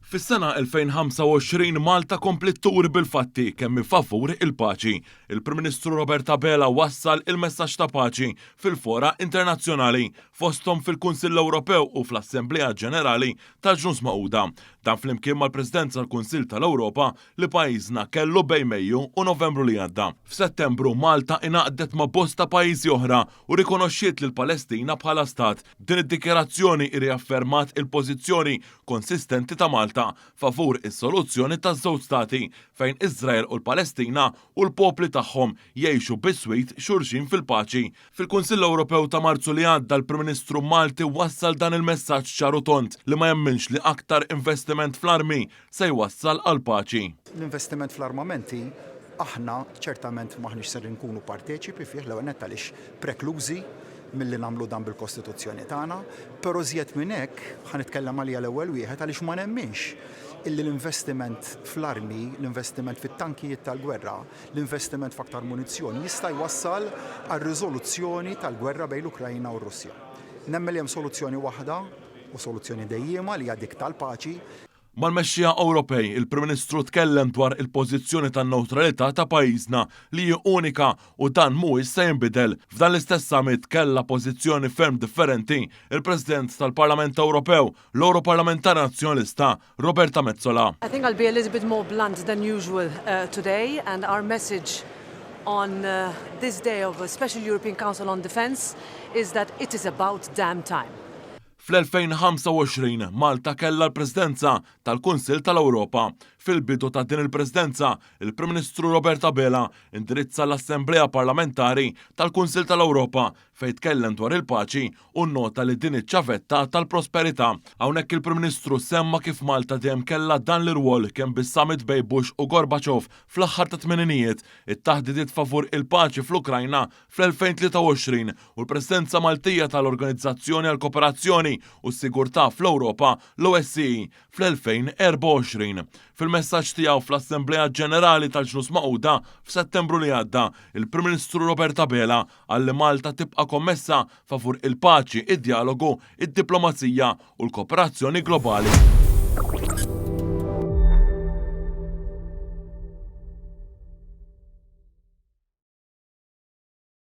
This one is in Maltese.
Fis-sena 2025 Malta kompliet turi bil-fatti kemm hi favur il-paċi. Il-Prim Ministru Robert Abela wassal il-messaġġ ta' paċi fil-fora internazzjonali, fosthom fil-Kunsill Ewropew u fl-Assemblea Ġenerali tal-Ġnus Magħquda. Dan flimkien mal-Presidenza tal-Kunsill tal-Ewropa li pajjiżna kellu bejn Mejju u Novembru li għadda. F'Settembru Malta ingħaqdet ma' bosta pajjiżi oħra u rikonoxxiet lill-Palestina bħala stat. Din id-dikjarazzjoni rriaffermat il-pożizzjoni konsistenti ta' Malta favur is-soluzzjoni ta' żewġ stati fejn Iżrael u l-Palestina u l-popli tagħhom jgħixu biswit xulxin fil-paċi. Fil-Kunsill Ewropew ta' Marzu li għadda l-Prim Ministru Malti wassal dan il-messaġġ ċar u tond li ma jemminx li aktar investiment fl-armi se jwassal għall-paċi. L-investiment fl-armamenti aħna ċertament m'aħniex ser inkunu parteċipi fih, l-ewwel nett għaliex preklużi milli nagħmlu dan bil-Kostituzzjoni tagħna, però iżjed minn hekk, ħa nitkellem għalija l-ewwel wieħed għaliex ma nemminx illi l-investiment fl-armi, l-investiment fit-tankijiet tal-gwerra, l-investiment f'aktar munizzjon jista' jwassal għal riżoluzzjoni tal-gwerra bejn l-Ukrajna u r-Russja. Nemmen li hemm soluzzjoni waħda u soluzzjoni dejjiema li hija dik tal-paċi. Mal-mexxejja Ewropej, il-Prim Ministru tkellem dwar il-pożizzjoni tan-newtralità ta' pajjiżna li hi unika u dan mhuwiex se jinbidel. F'dan l-istess summit kellha pożizzjoni ferm differenti il-President tal-Parlament Ewropew, l-Ewroparlamentari Nazzjonalista Roberta Metsola. I think I'll be a little bit more blunt than usual today and our message on this day of a special European Council on Defence is that it is about damn time. Fl-2025, Malta kellha l-Presidenza tal-Kunsill tal-Ewropa. Fil-bidu ta' din il-Presidenza, il-Prim Ministru Robert Abela indirizza l-Assemblea Parlamentari tal-Kunsill tal-Ewropa fejn tkellem dwar il-paċi u nnota li din hi ċ-ċavetta tal-prosperità. Hawnhekk il-Prim Ministru semma kif Malta dejjem kellha dan l-irwol kemm bis-summit bejn Bush u Gorbachev fl-aħħar tat-tmeninijiet, it-taħdidiet favur il-paċi fl-Ukrajna fl-2023 u l-Presidenza Maltija tal-Organizzazzjoni għall-Kooperazzjoni u s-Sigurtà fl-Ewropa, l-OSCE, fl-2024. Fil-messaġġ tiegħu fl-Assemblea Ġenerali tal-Ġnus Magħquda f'Settembru li għadda, il-Prim Ministru Robert Abela qal li Malta tibqa' kommessa favur il-paċi, id-djalogu, id-diplomazija u l-kooperazzjoni globali.